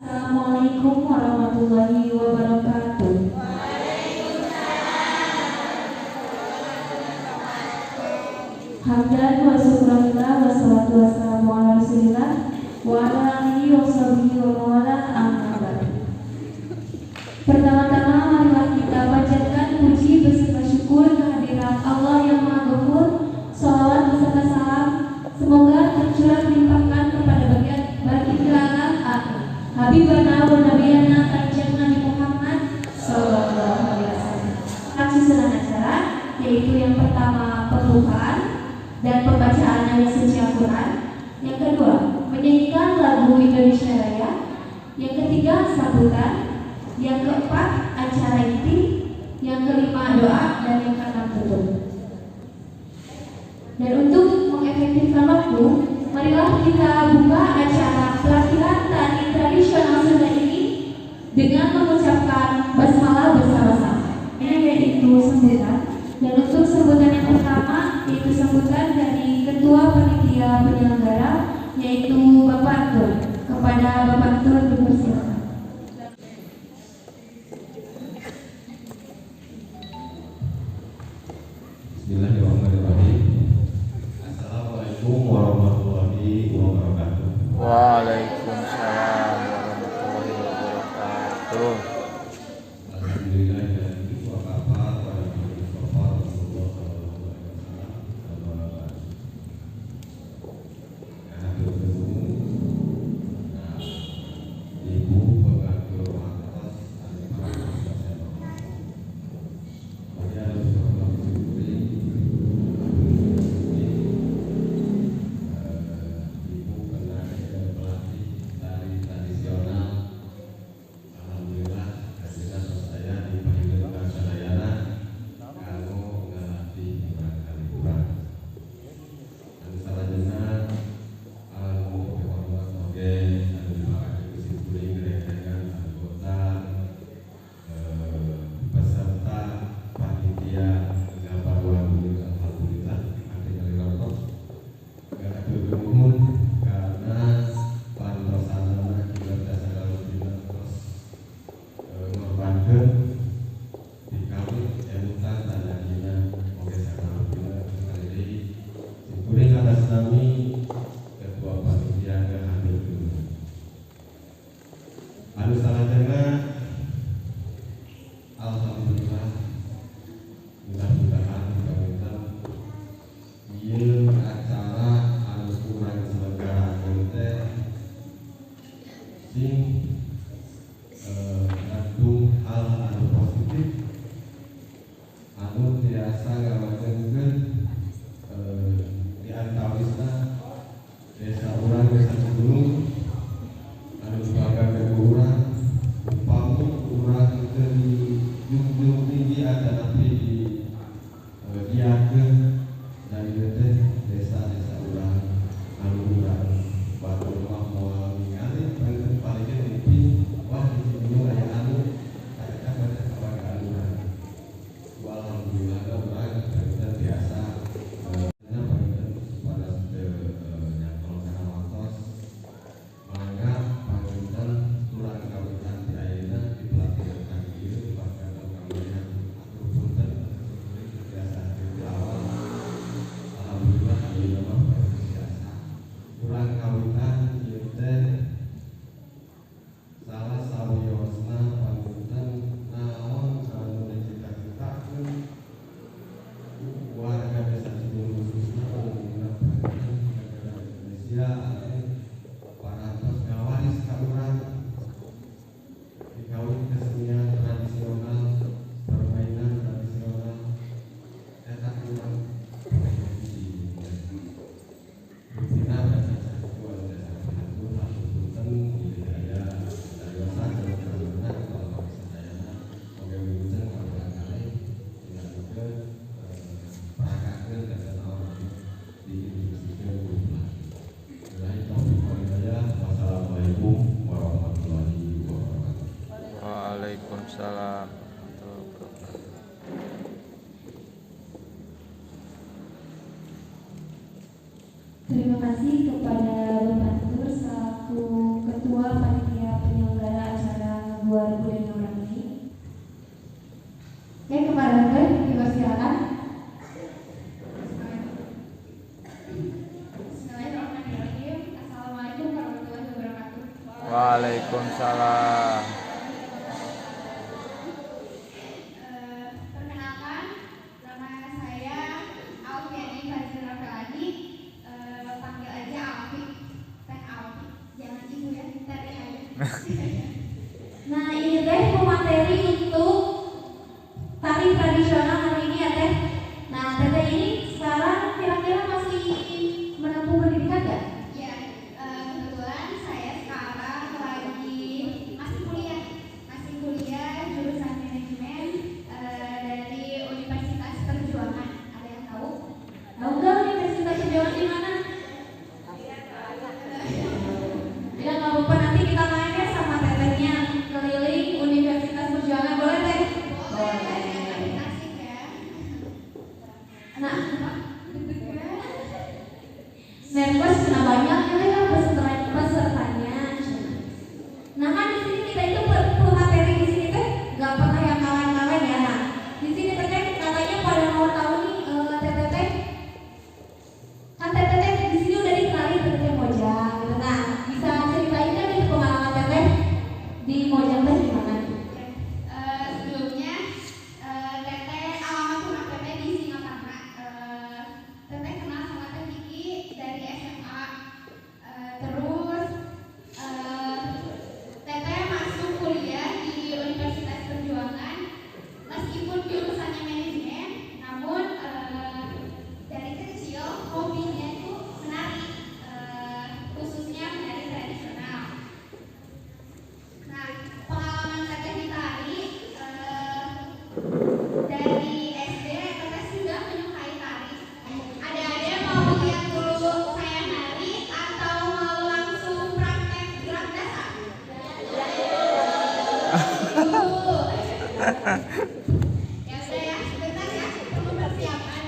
Assalamualaikum warahmatullahi wabarakatuh. Hamdan wa syukranillah wa salatu wassalamu ala rasulillah wa ala alihi wa sahbihi wa mawala, amma ba'du. Pertama-tama marilah kita panjatkan puji beserta syukur kehadirat Allah yang Maha Ghafur. Salawat beserta salam semoga tercurah limpahkan kepada baginda alam Habibana wa Nabiyana Kanjeng Nabi Muhammad Sallallahu Alaihi Wasallam. Susunan acara yaitu yang pertama pembukaan dan pembacaan ayat suci Al-Quran, yang kedua menyanyikan lagu Indonesia Raya, yang ketiga sambutan, yang keempat acara inti, yang kelima doa, dan yang keenam tutup. Dan untuk mengefektifkan waktu, marilah kita buka acara pelatihan tari tradisional Sunda ini dengan mengucapkan basmalah bersama-sama. Yaitu sambutan. Dan untuk sambutan yang pertama yaitu sambutan dari Ketua Panitia Penyelenggara yaitu Bapak Tur. Kepada Bapak Tur dipersilakan. Bismillahirrahmanirrahim. Assalamualaikum warahmatullahi wabarakatuh. Waalaikumsalam warahmatullahi wabarakatuh. Alhamdulillah wa kafa wa Mustafa Rasulullah sallallahu alaihi wasallam. Ibu pengatur atas Ibu pelatih tari tradisional. Alhamdulillah hasilnya saya di Pahinggan Sadayana kanggo ngalatih barangkali kurang. Anu salajengna anu dihormat oge anu dibakakeun ku simkuring rerencangan anggota peserta panitia ngaparuan, alhamdulillah ate kali rontok. Hatur nuhun karena pantosanana kinerja sagala dina tos ngorbankeun di kami emutan tandadina oge sagala dina. Sekali deui simkuring atas nami ketua panitia ngahatur nuhun. Anu salajengna, alhamdulillah, mudah-mudahan panginten ieu acara anu kurang selenggarakeun teh sing ngandung hal anu positif anu tiasa ngamajengkeun di antawisna desa urang, Desa Cigunung, anu dibanggakeun ku urang. Upami urang teu dijunjung tinggi atanapi di diakeun dari ieu teh desa-desa urang anu urang batur mah moal ningali, panginten palingkeun nguping, wah, di Cigunung aya anu eta, berarti kebanggaan urang. Ku alhamdulillah urang panginten tiasa panginten supados teu nyantol kana waktos, mangga panginten kurang kawitan di ayeuna di pelatihan kami ieu bahkan kamarian. Atur punten biasa di awal, alhamdulillah ayeuna mah biasa. Kurang kawitan ieu teh salah sawiosna panginten naon anu dicita-citakeun warga Desa Cigunung, khususna umumna panginten negara Indonesia anu parantos ngawaris ka urang dikawin kesenian tradisional, permainan tradisional eta kurang hiji. Buktina berarti sakitu anu jasa pihatur. Hatur punten bilih aya cariosan sareng karena kalau kami sadayana oge wilujeng ka urang kalih dinamikeun peragakeun kana naon anu diinstruksikeun ku pelatih. Billahi taufiq wal hidayah. Wassalamualaikum warahmatullahi wabarakatuh. Waalaikumsalam warahmatullahi wabarakatuh. Terima kasih kepada Bapak Tur selaku Ketua Panitia Penyelenggara. Waalaikumsalam. Perkenalkan, nama saya Alfiani Fazil Rafelani. Panggil aja Alfi, Teh Alfi. Jangan ibu ya, Teteh aja. Nah, ini teh pemateri untuk tari tradisional hari ini ya Teh. Nah, Teteh ini sekarang kira-kira masih menempuh pendidikan nggak? Ya, kebetulan saya sekarang lagi masih kuliah jurusan manajemen dari Universitas Perjuangan. Ada yang tahu? Tahu nggak Universitas Perjuangan di mana? Ya nggak apa-apa, nanti kita main ya sama tetehnya keliling Universitas Perjuangan, boleh Teh? Boleh, asik ya. Nah, nervous kena banyak ini kan pesertanya. Nah kan di sini kita itu pemateri di sini teh nggak pernah yang kaleng-kaleng ya. Nah di sini teteh katanya pada mau tahu nih teteh teh kan teteh teh di sini udah dikenalin teteh Mojang gitu. Nah bisa ceritain kan itu pengalaman teteh di Mojang teh gimana? Sebelumnya Teteh alamat rumah Teteh di Singaparna. Teteh kenal sama Teh Kiki dari SMA. Terus Teteh masuk kuliah di Universitas Perjuangan. Meskipun jurusannya manajemen, namun dari kecil hobinya itu menari, khususnya menari tradisional. Nah, pengalaman Teteh di tari dari SD Teteh sudah menyukai tari. Ada-ada yang mau lihat dulu saya nari atau mau langsung praktek gerak dasar? Dulu. Ya udah ya, sebentar ya, perlu persiapan.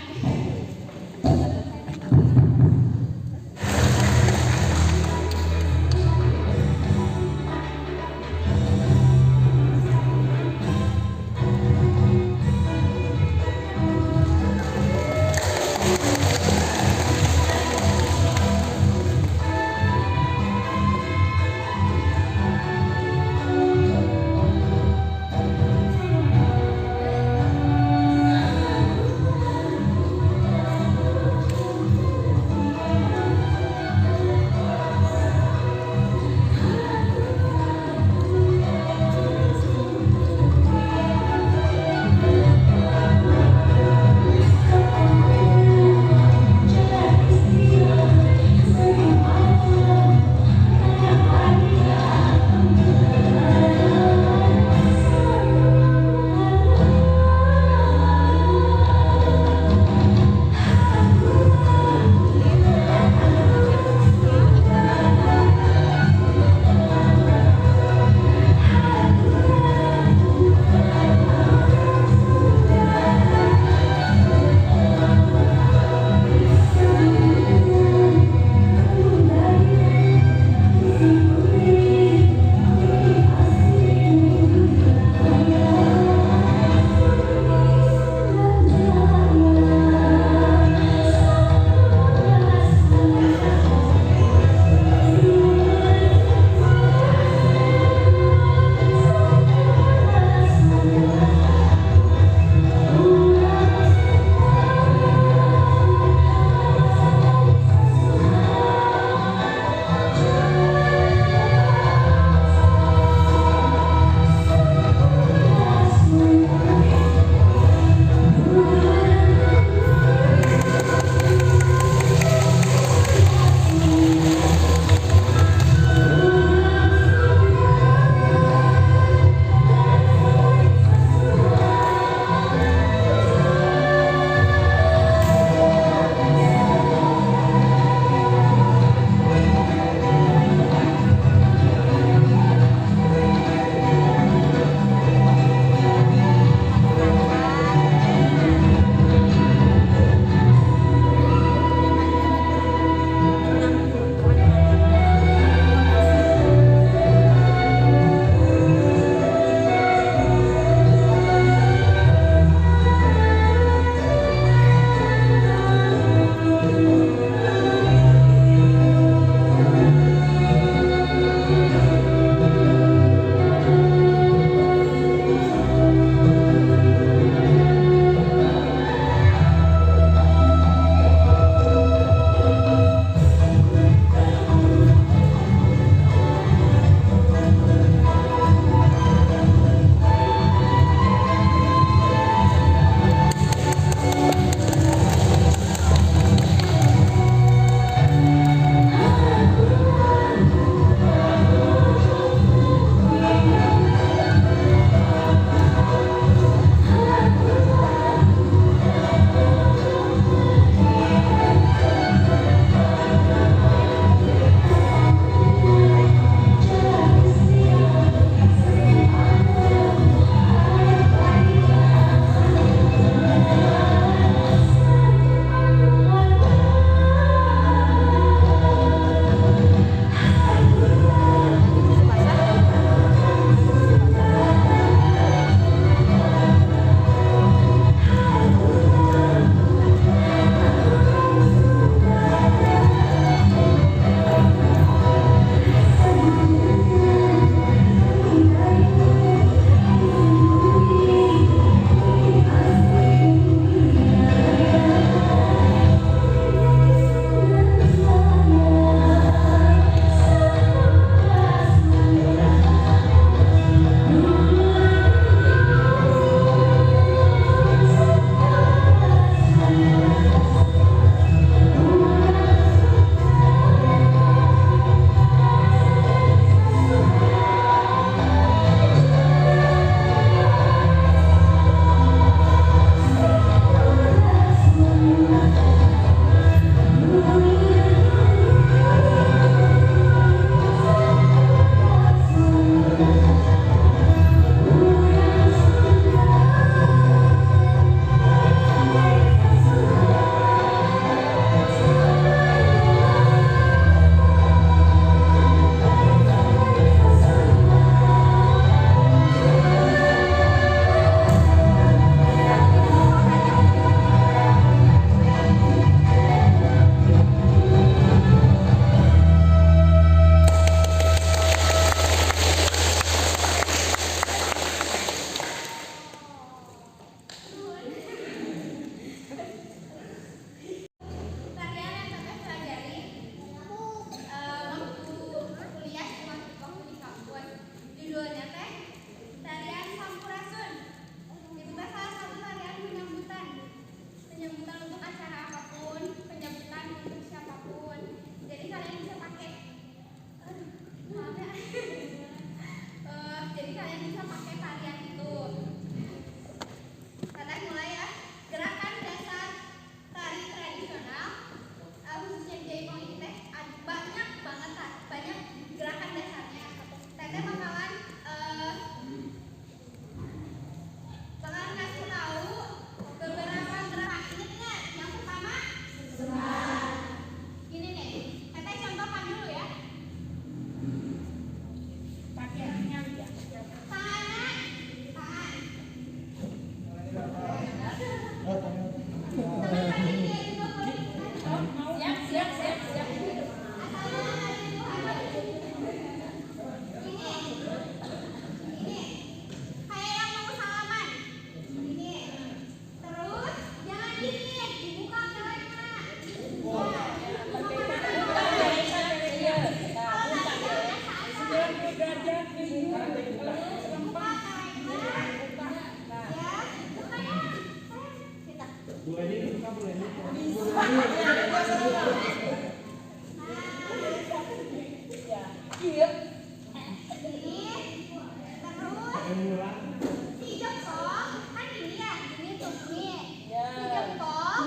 Si jempol kan ini ya, ini tuh nih. Si jempol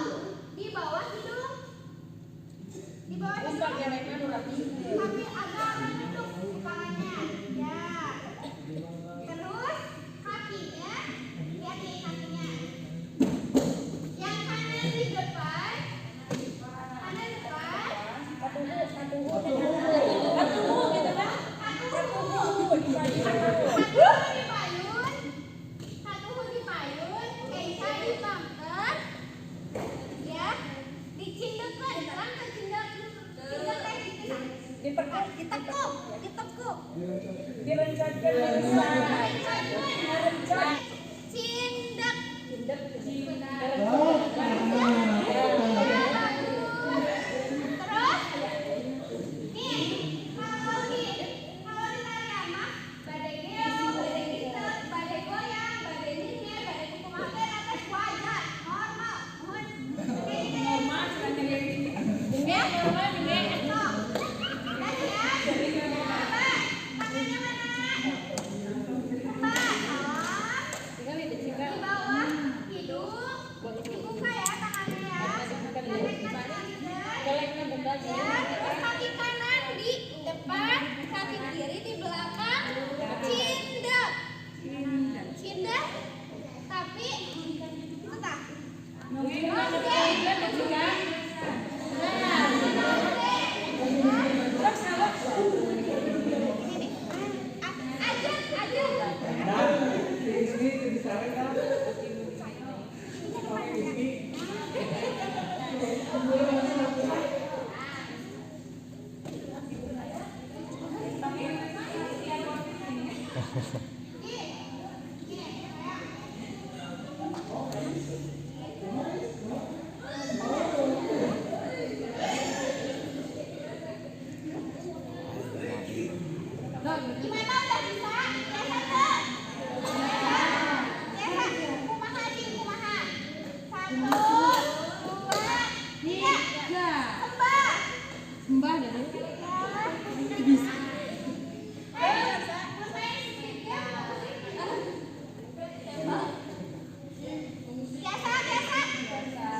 di bawah hidung. Di bawah hidung. Tapi agak menunduk kepalanya. Ya. Terus kakinya, lihat nih kakinya. Yang kanan di depan, kanan depan. Katuhu gitu kan? Katuhu di payun, katuhu di payun, Keisha di pangker, ya, dicindekeun, terang ke cindek, cindek teh gitu. Ditekuk, ditekuk. Direncanakan. Cindek. Cindek. Terus, nih, kalau di tarian mah bade geo, bade gitek, bade goyang, bade nyinyer, bade kumaha teh teh wajar, normal. Mohon. Normal Ya, Sok. Udah ya? Coba, tangannya mana? Mbak, di bawah hidung, dibuka ya tangannya ya. Ya, terus kaki kanan di depan, kaki kiri di belakang, cindek. Cindek, tapi itu tak. Ini, aja, aja. Gimana udah bisa? Biasa tuh? Biasa? Kumaha cing kumaha? 1, 2, 3. Sembah. Sembah deh. Bisa. Biasa, biasa. Biasa.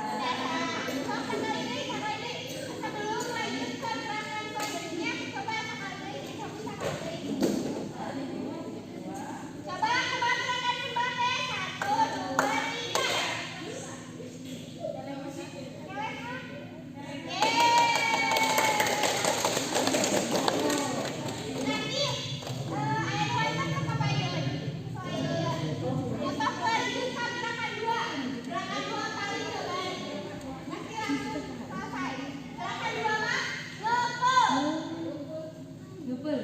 Sok sekali deui, sekali deui. Sebelum lanjut ke gerakan selanjutnya, coba sekali deui, sok sekali deui. Coba coba gerakan sembah teh. 1, 2, 3. Nanti air waisan ke kapayun. Atau lanjut ke gerakan 2. Gerakan 2 kali coba. Nanti langsung selesai. Gerakan 2 mah ngepel. Ngepel.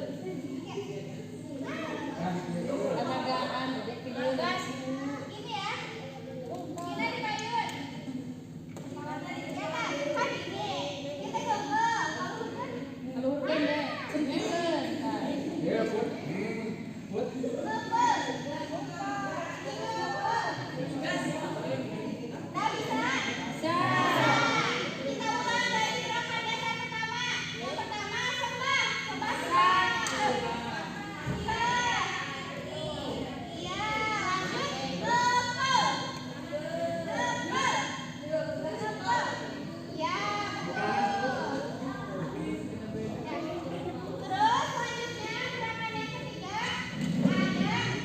Ini ya. Kita di payun. Ya kan? Kan ini. Kita ngepel. Luhurkeun deh. Cengkeun. Ngepel. Ngepel. Nah, bisa? Bisa. Kita ulang dari gerakan dasar pertama. Yang pertama sembah. Sembah sembah. Sembah. Iya, lanjut ngepel. Ngepel. Ngepel. Iya, betul. Terus selanjutnya gerakan yang ketiga ada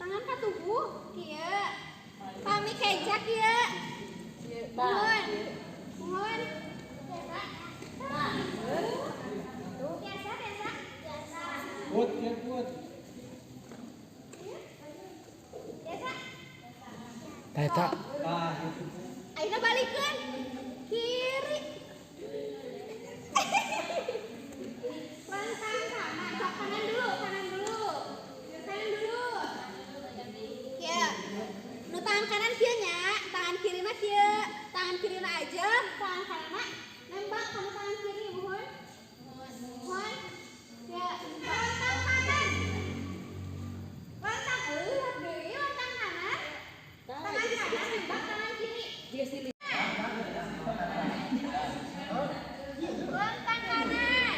Tangan ka tubuh kieu. Pami keja kieu. Mohon. Mohon. Biasa. Biasa, biasa. Biasa. Put, ya put. Biasa. Teta. Ayo balikeun. Kiri. Rentang kanan, sok kanan dulu, kanan dulu. Kanan dulu. Kieu. Nu tangan kanan kieu nya, tangan kiri mah kieu. Tangan kiri na aja, tangan kanan mah nembak kana tangan kiri, mohon. Mohon. Kieu, rentang kanan. Rentang eueuh deui rentang kanan. Tangan kanan nembak tangan kiri. Rentang kanan.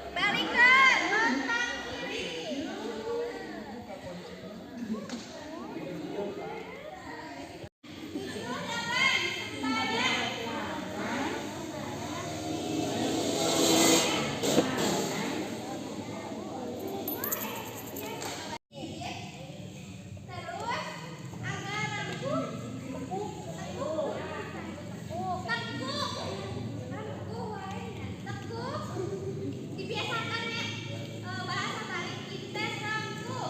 Balikan, rentang kiri. 7, 8, sempaya. Terus agar rengkuh, tekuk, tekuk, rengkuh, tekuk. Dibiasakan ya, bahasa tarik kita rangkuh,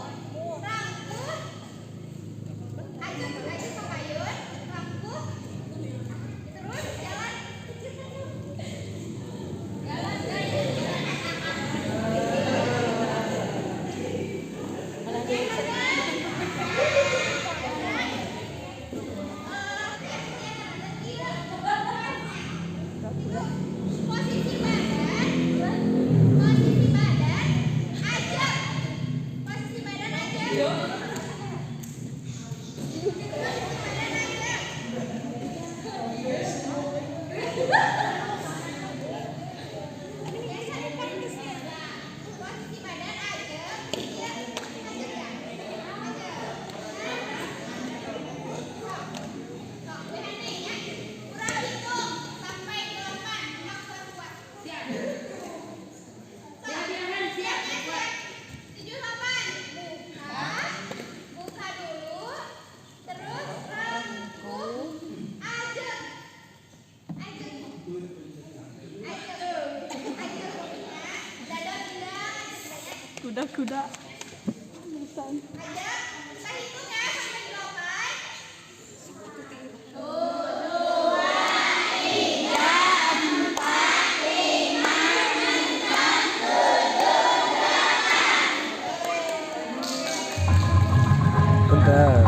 rangkuh. Aja, aja kapayun, rangkuh. Terus jalan, jalan, jalan. Posisi badan, posisi badan, aja, posisi badan aja, posisi badan aja. Posisi badan aja, iya, aja ya, aja. Sok, ya. Kurang hitung sampai 8, nggak kuat-kuat. Siap. Siap, siap, siap. 7, 8. Buka, buka dulu, terus rangkuh, ajeng, ajeng, ajeng, ajeng, ya. Dada bilang, ajeng, Kuda-kuda. ajeng. Kita hitung ya sampai 8. Bentar.